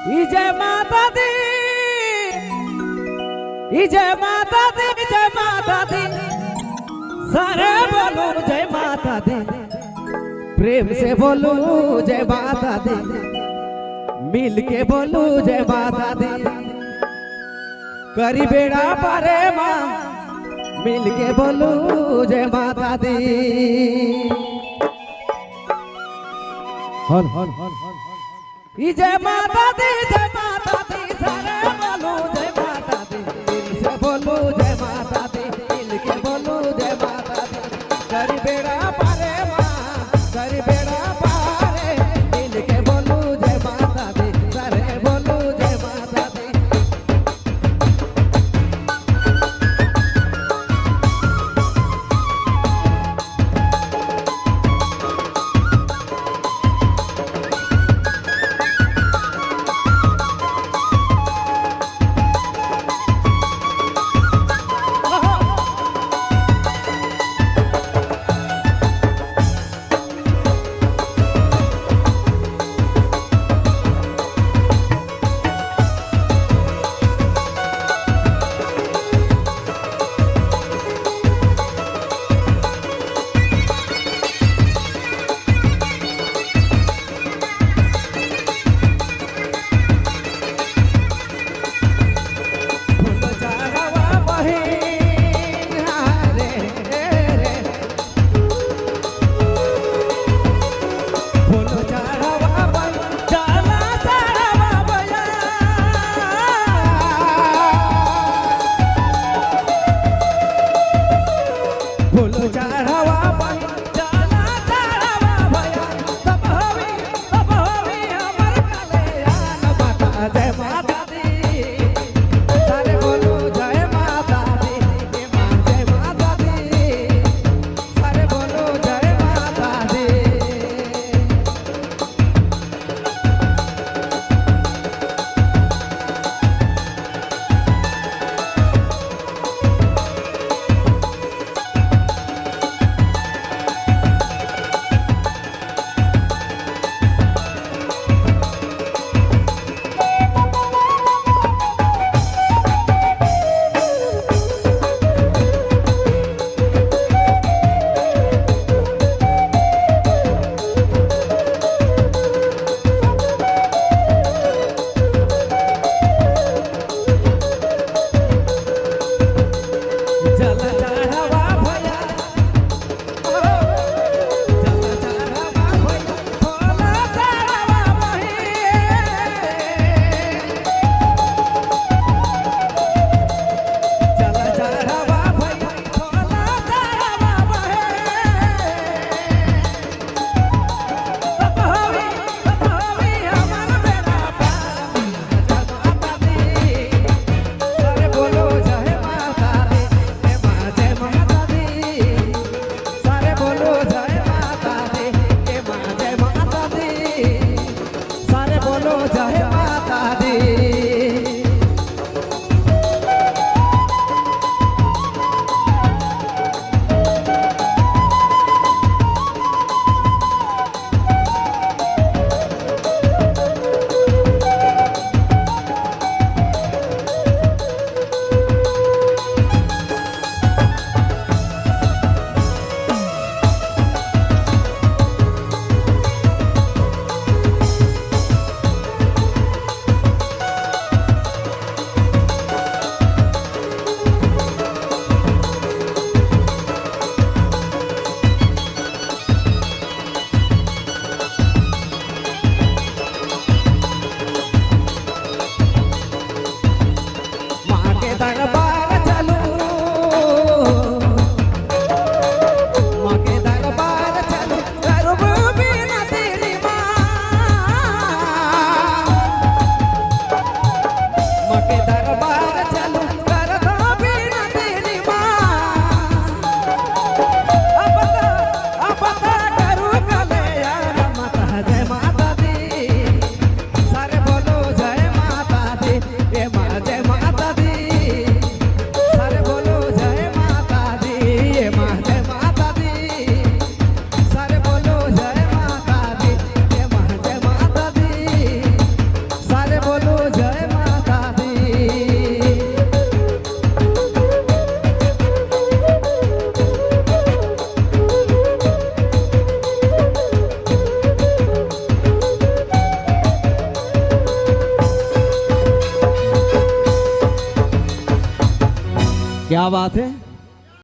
जय माता दी, जय माता दी, जय माता दी, सारे बोलो जय माता दी, प्रेम से बोलो जय माता दी, मिल के बोलो जय माता दी, करी बेड़ा पारे माँ, मिल के बोलो जय माता दी। हल हल जय माता दी, जय माता दी, सारे बोलो जय माता दी, दिल से बोलो जय माता दी, मिल के बोलो जय माता दी, करी बेड़ा पारे माँ, करी बेड़ा पारे, मिल के बोलो जय माता दी, सारे बोलो जय माता दी। फूल चढ़ावा बहिन रे रे, फूल चढ़ावा बहिन, चला चढ़ावा भैया, फूल चढ़ावा बहिन, चला चढ़ावा भैया, तब होवी हमर कल्याण माता, जय माता दी, सारे बोलो जय माता दी, माँ जय माता दी, सारे बोलो जय माता दी। जल चढ़ावा भैया, जल चढ़ावा भैया, फल चढ़ावा बहिन, जल चढ़ावा भैया, फल चढ़ावा बहिन, तब होवी हमर बेड़ा पार, जय माता दी, सारे बोलो जय माता दी, माँ जय माता दी, सारे बोलो जय माता दी, माँ जय माता दी, सारे बोलो जय माता दी। क्या बात है।